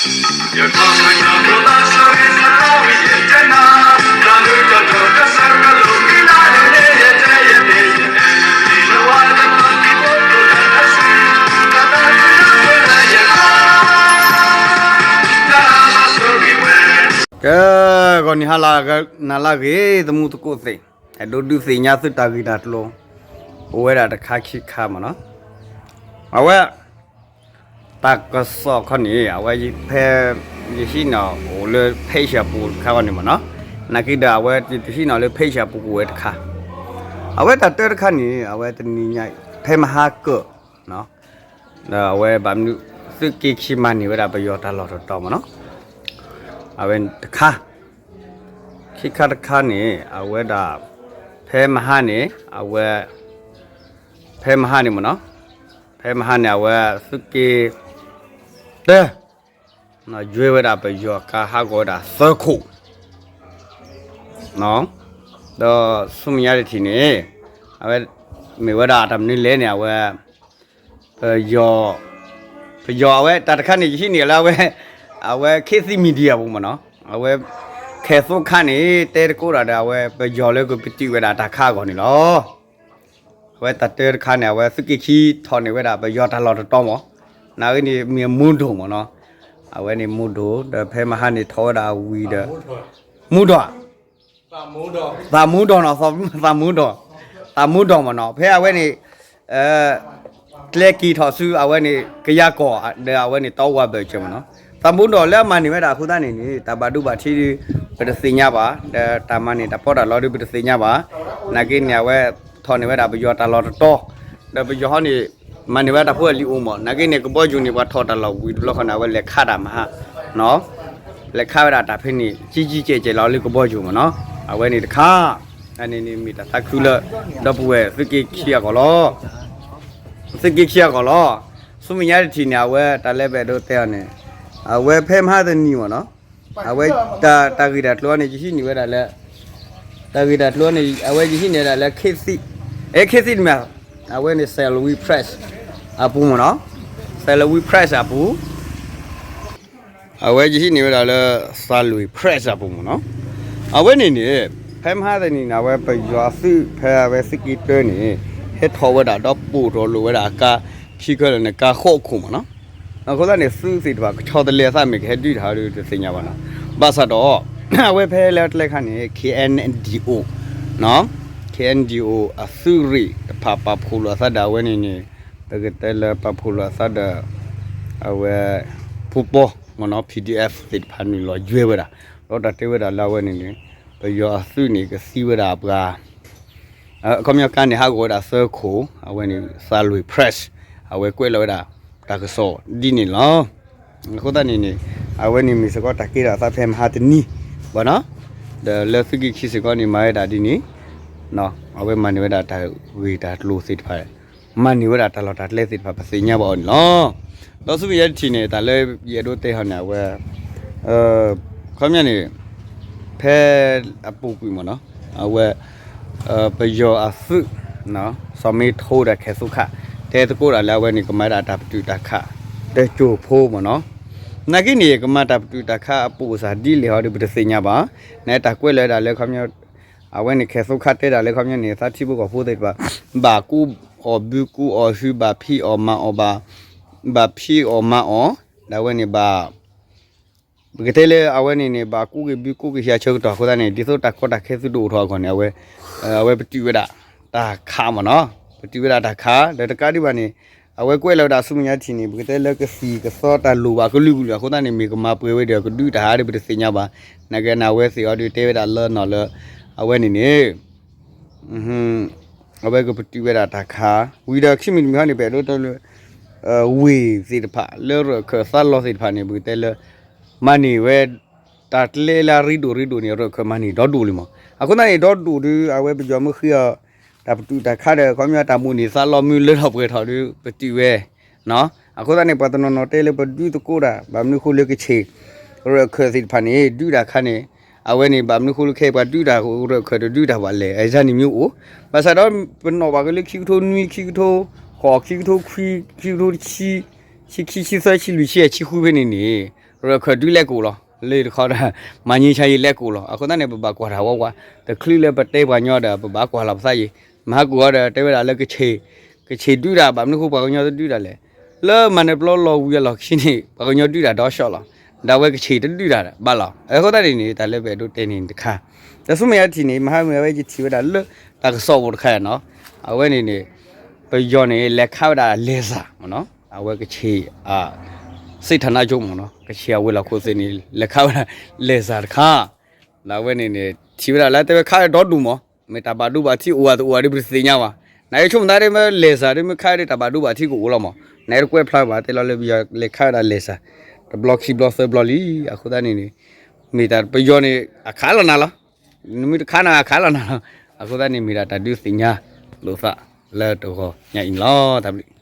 ကဲ, ဂီၤနံၤဟါလၢအဂ့ၤ နၤလၢအဂ့ၤ သမူသကိးသ့ၣ်, အဲၣ်ဒိးဒုးသ့ၣ်ညါသုတၢ်ဂ့ၢ်တၢ်ကျိၤ အိၣ်ဝဲဒၣ်တခါခံခါမ့ၢ်နီၤ, အဝဲ တၢ်ကစီၣ်ခီန့ၣ် အဝဲဖဲ ယဟံးန့ၢ်အိၣ်လၢ page အပူၤတခါခီန့ၣ်မ့ၢ်နီၤ, နာ်က့ဒီးအဝဲတဟံးန့ၢ်လၢ page အပူၤကအိၣ်ဝဲတခါ, အဝဲတၢ်တၢတခါန့ၣ် အဝဲတနံၤညါ ဖဲမဟါကၢၢ် ဒီးအဝဲဘၣ်မနုၤ သုးက့ခံမၤန့ၢ်ဝဲဒၣ်ပယီၤတၢ်လီၢ်တတီၤမ့ၢ်နီၤ, အဝဲတခါ, ခံခါတခါန့ၣ် အဝဲဒၣ် ဖဲမဟါန့ၣ် အဝဲ ဖဲမဟါန့ၣ်မ့ၢ်နီၤ, ဖဲမဟါန့ၣ် အဝဲသုးက့တၢ ယွဲဝဲဒၣ်ပယီၤကါဟးဂီၤဝဲဒၣ်သၢခိၣ်, ဒီးဆူမဲာ်ညါတထံၣ်န့ၣ် အဝဲ မ့ၢ်ဝဲဒၣ်တၢ်မနုၤလဲၣ်န့ၣ် အဝဲ ပယီၤ ပယီၤအဝဲတၢ်တခါန့ၣ် ယဟံးန့ၢ်လၢအဝဲ အဝဲ ခေတ်သစ် Media ပူၤမ့ၢ်နီၤ, အဝဲ ခဲၣ်သိခါန့ၣ် တဲသကိးတၢ်ဒီးအဝဲ ပယီၤလၢကပတုာ်ဝဲဒၣ်တၢ်ခးအဂီၢ်န့ၣ်လီၤ. အဝဲတၢ်တၢတခါန့ၣ် အဝဲသုးက့ခံထီၣ်န့ၢ်ဝဲဒၣ်ပယီၤတၢ်လီၢ်တတီၤမ့ၢ်, နာ်က့န့ၣ်မ့ၢ်မူဒိၣ်မ့ၢ်နီၤ, အဝဲန့ၣ်မူဒိၣ် ဒီးဖဲမဟါန့ၣ်ထီၣ်ဝဲဒၣ်အဝံၤဒီး မူဒိၣ် သးမူဒိၣ်နီၤ, သးမူဒိၣ်, သးမူဒိၣ်မ့ၢ်နီၤ, ဖဲအဝဲန့ၣ် ကျဲက့ၤထီၣ်ဆူအဝဲန့ၣ် ကယၤကီၢ်ဒီးအဝဲန့ၣ် တီဝါဘၢၣ်စၢၤမ့ၢ်နီၤ, သးမူဒိၣ်လၢအမၤန့ၢ်ဝဲဒၣ်အဃိသတးန့ၣ်န့ၣ် တၢ်ဘၣ်ဒိဘၣ်ထံးဒုး ပတသ့ၣ်ညါဘၣ်, ဒီးတၢ်မၤန့ၢ်တၢ်ပီးတၢ်လီဒုး ပတသ့ၣ်ညါဘၣ်, နာ်က့န့ၣ် အဝဲထီၣ်န့ၢ်ဝဲဒၣ်ပယီၤတၢ်လီၢ်တတီၤ, ဒီးပယီၤဟီန့ၣ် မၤန့ၢ်ဝဲတၢ်ဖိအလံာ်အိၣ်မ့ၢ်, နာ်က့န့ၣ် ကဘီယူၤန့ၣ် ပှၤထီၣ်တၢ်လီၢ်ဝံၤတဘျီဃီန့ၣ် အဝဲလဲၤခးတၢ်မဟါ လဲၤခးဝဲဒၣ်တၢ်ဖဲန့ၣ် ကံကံကဲးကဲးလီၤလၢကဘီယူၤမ့ၢ်နီၤ, အဝဲန့ၣ်တခါ, အန့ၣ်န့ၣ်မ့ၢ်တၢ်သးခုလၢ ဒီပုၢ်ဝဲၢ်သုးက့ခံအဂီၢ်လီၤ, သုးက့ခံအဂီၢ်လီၤ, ဆူမဲာ်ညါတထံၣ်န့ၣ် အဝဲတၢ်လၢပအဲၣ်ဒိးတဲအီၤန့ၣ်, အဝဲဖဲမဟါတနံၤမ့ၢ်နီၤ, အဝဲ တၢ်ဂ့ၢ်တၢ်ကျိၤန့ၣ် ယဟံးန့ၢ်ဝဲဒၣ်လၢ တၢ်ဂ့ၢ်တၢ်ကျိၤန့ၣ် အဝဲယဟံးန့ၢ်ဒၣ်လၢ ခေတ်သစ်, အဲ ခေတ်သစ်မ့ၢ်, အဝဲန့ၣ် Salween Press အပူၤမ့ၢ်နီၤ, Salween Press အပူၤ, အဝဲယဟံးန့ၢ်ဝဲဒၣ်လၢ Salween Press အပူၤမ့ၢ်နီၤ, အဝဲန့ၣ်န့ၣ် ဖဲမဟါတနံၤန့ၣ် အဝဲပယီၤအသုး ဖဲအဝဲသုးက့တၢန့ၣ် ဟဲထီၣ်ဝဲဒၣ်ဒီးပိာ်ထီၣ်လိာ်ဝဲဒၣ်အကါ ခံခၢလၢာ်န့ၣ် ကါဃိးခိၣ်မ့ၢ်နီၤ, အဃိသတးန့ၣ် သုးသ့ၣ်တဖၣ် ကဆီတလဲအသးမ့ၢ်ကဟဲဒုးတၢ်ဟးဒီးတသ့ၣ်ညါဘၣ်နီၤ, ဘၣ်ဆၣ်ဒီး အဝဲဖဲလၢကျဲခါန့ၣ် KNDO နီၤ, KNDO အသုးရ့ၣ်တဖၣ်ပာ်ဖှိၣ်လိာ်အသးဒီးအဝဲန့ၣ်န့ၣ် ပကတဲလၢပာ်ဖှိၣ်လိာ်အသးဒီး အဝဲ ဖူပီမ့ၢ်နီၤ PDF သ့ၣ်တဖၣ်နုာ်လီၤယွဲဝဲဒၣ်, ဒီးတၢ်တဲဝဲဒၣ်လၢအဝဲန့ၣ်န့ၣ် ပယီၤအသုးန့ၣ်ကသံဝဲဒၣ်ပှၤ အခီပညီကါန့ၣ်ဟးဂီၤဝဲဒၣ်သၢခိၣ်, အဝဲန့ၣ် Salween Press အဝဲကွဲးလီၤဝဲဒၣ် တၢ်ကစီၣ်ဒ်န့ၣ်လီၤ. အဃိသတးန့ၣ်န့ၣ် အဝဲန့ၣ်မ့ၢ်စ့ၢ်ကီးတၢ်ကဲထီၣ်အသးဖဲမဟါတနံၤဘၣ်နီၤ, ဒီးလၢသုးက့ခံစ့ၢ်ကီးန့ၣ် မၤဝဲဒၣ်ဒ်န့ၣ်, အဝဲမၤန့ၢ်ဝဲဒၣ်တၢ်ဂ့ၢ်တၢ်ကျိၤသ့ၣ်တဖၣ် မၤန့ၢ်ဝဲဒၣ်တၢ်လီၢ်တၢ်ကျဲသ့ၣ်တဖၣ် ပသ့ၣ်ညါဘၣ်အီၤန့ၣ်လီၤ. ဒီးဆူမဲာ်ညါတထံၣ်န့ၣ် တၢ်လၢယအဲၣ်ဒိးတဲဟီန့ၣ် အဝဲ ခီပညီန့ၣ် ဖဲအပူၤကွံာ်မ့ၢ်နီၤ အဝဲ ပယီၤအသုး စီၤမ့ထိဒီး ခဲၣ်သိခး တဲသကိးတၢ်လၢအဝဲန့ၣ် ကမၤဒၣ်တၢ်ပတုာ်တၢ်ခး တစိၢ်ဖိမ့ၢ်နီၤ, နာ်က့န့ၣ် ကမၤတၢ်ပတုာ်တၢ်ခးအပိာ်အစၢ်ဒ်လဲၣ်ဟီဒီး ပတသ့ၣ်ညါဘၣ်, နတၢ်ကွဲးလၢဒၣ်လၢခီပညီ အဝဲန့ၣ် ခဲၣ်သိခးတဲဒၣ်လၢခီပညီန့ၣ် သးထံဖိကီၢ်ဖိသ့ၣ်တဖၣ် ဘၣ်ကူအီၣ်ဘုကူအီၣ်ဟု ဘၣ်ဖံးအီၣ်မၤအီၣ် ဘၣ် ဘၣ်ဖံးအီၣ်မၤအီၣ် ဒ်ဝဲန့ၣ်ဘၣ် ပကတဲလၢအဝဲန့ၣ်န့ၣ် ဘၣ်ကူက့ၤဘုကူက့ၤဟံးအဆၢကတီၢ်အဃိသတးန့ၣ် ဒ်သိးတၢ်ကီတၢ်ခဲသုတအိၣ်ထီၣ်အဂီၢ်န့ၣ် အဝဲ အဝဲပတုာ်ဝဲဒၣ်တၢ်ခးမ့ၢ်နီၤ, ပတုာ်ဝဲဒၣ်တၢ်ခး ဒီးတကးဒံးဘၣ်န့ၣ် အဝဲကွဲးလီၤဝဲဒၣ်ဆူမဲာ်ညါတထံၣ်န့ၣ် ပကတဲလၢကသံၣ်ကသီတၢ်လိၣ်ဘၣ်ကလုာ်ကလုာ်အဃိသတးန့ၣ် မ့ၢ်ကမၤပှဲၤဝဲဒီးကဒုးတၢ်ဟးဒီးပတသ့ၣ်ညါဘၣ်, နာ်က့န့ၣ် အဝဲသ့ၣ်အီၤဒုးတဲဝဲဒၣ်လၢနီၤလၢ အဝဲန့ၣ်န့ၣ် အဝဲကပတုာ်ဝဲဒၣ်တၢ်ခး ဝံၤဒီးခံမံၤတမံၤဟီန့ၣ် ပအဲၣ်ဒိးတဲလၢ ဝ့ၢ်သ့ၣ်တဖၣ် လၢရၢၢ်ခၢၣ်သးလီသ့ၣ်တဖၣ်န့ၣ် ပကတဲလၢ မၤန့ၢ်ဝဲ တၢ်ကျဲလၢအရ့ဒိၣ်ရ့ဒိၣ်န့ၣ် ရၢၢ်ခၢၣ်မၤန့ၢ်ဒီဒိၣ်လံမး, အဃိသတးန့ၣ် ဒီဒိၣ်ဒီး အဝဲပယီၤမ့ၢ်ဃ့အီၤ တၢ်ပတုာ်တၢ်ခးဒီး ခီပညီတၢ်မိၣ်န့ၢ်သးလီမုၢ်လၢထီၣ်ပှဲၤထီၣ်ဒီး ပတုာ်ဝဲ အဃိသတးန့ၣ် ပှၤတနီၤနီၤတဲလၢပဒုးသကိးတၢ် ဘၣ်မနုၤဃိလၢကဆ့ၣ် ရၢၢ်ခၢၣ်သ့ၣ်တဖၣ်န့ၣ် ဒုးတၢ်ခးန့ၣ် အဝဲန့ၣ် ဘၣ်မနုၤဃိလၢခဲအံၤပှၤဒုးတၢ်လၢရၢၢ်ခၢၣ်တဒုးတၢ်ဘၣ်လဲၣ် အန့ၣ်မ့ၢ်အိၣ်, ဘၣ်ဆၣ်ဒီးပနီၣ်ဘၣ်က့ၤလၢခံကထိနွံ ခံကထိဃိး ခံကထိခွံ ခံကထိတဆံ ဆံခံ ဆံသၢ ဆံလွံၢ် ဆံယဲၢ် ဆံဃုဖဲန့ၣ်န့ၣ် ရၢၢ်ခၢၣ်ဒုးလဲၤကိးလီၤ, လၢတခီဒီး မၤန့ၢ်ဆါယံာ်လဲၤကိးလီၤ. အဃိသတးန့ၣ် ပဘၣ်ကွၢ်တၢ်ဝဲဝဲ, တချုးလၢပတဲပှၤကညီဒီး ပဘၣ်ကွၢ်လီၤပသးယံာ်, မဟါကိၣ်အီၤဒီး တဲဝဲဒၣ်လၢ ကဆ့ၣ်ဒုးတၢ်ဘၣ်မနုၤအဃိ ပှၤကညီတဒုးတၢ်လဲၣ်. လၢမၤနၢၤပျီလီၤဝံၤအလီၢ်ခံန့ၣ် ပှၤကညီဒုးတၢ်ဒီးဆှီလီၤ, ဒၣ်ဝဲကဆ့ၣ်တဒုးတၢ်ဘၣ်လီၤ. အဃိသတးန့ၣ်န့ၣ် တၢ်လၢပအဲၣ်ဒိးတဲန့ၣ်တခါ, ဒီးဆူမဲာ်ညါတထံၣ်န့ၣ် မဟါမ့ၢ်အဝဲယထံၣ်ဝဲဒၣ်လၢ တၢ်ကစီၣ်ပူၤတခါနီၤ, အဝဲန့ၣ်န့ၣ် ပယီၤန့ၣ် လဲၤခးဝဲဒၣ်လဲၤစၢ်မ့ၢ်နီၤ, အဝဲကဆ့ၣ် စ့ၣ်ထၣ်နါကၠိမ့ၢ်နီၤ, ကဆ့ၣ်အဝဲၤလီၢ်ခိၣ်သ့ၣ်န့ၣ် လဲၤခးဝဲဒၣ်လဲၤစၢ်တခါ, ဒီးအဝဲန့ၣ်န့ၣ် ထံၣ်ဝဲဒၣ်လၢတဲဝဲခးဝဲဒီဒူၣ်မး, မ့ၢ်တၢ်ဘၣ်ဒိဘၣ်ထံးအိၣ်ဝဲတအိၣ်ဝဲဒီး ပတသ့ၣ်ညါဘၣ်. နယဆိကမိၣ်သးဒ်မ့ၢ်လဲၤစၢ်ဒ်မ့ၢ်ခးဒ်တၢ်ဘၣ်ဒိဘၣ်ထံးကအိၣ်လီၤမး, နတကွဲးဖျါဘၣ်တဲလီၤလၢပယီၤလဲၤခးဝဲဒၣ်လဲၤစၢ် တဘျီခံဘျီသၢဘျီလံ. အဃိသတးန့ၣ်န့ၣ် မ့ၢ်တၢ်ပယီၤန့ၣ် အခးလီၤနၤလီၤ, နမ့ၢ်တခးနၤအခးလီၤနၤလီၤ. အဃိသတးန့ၣ် မ့ၢ်ဒၣ်တၢ်ဒုးသ့ၣ်ညါလိာ်သးလၢတဂီၤညါအံၤန့ၣ်လီၤ. တၢ်ဘျုး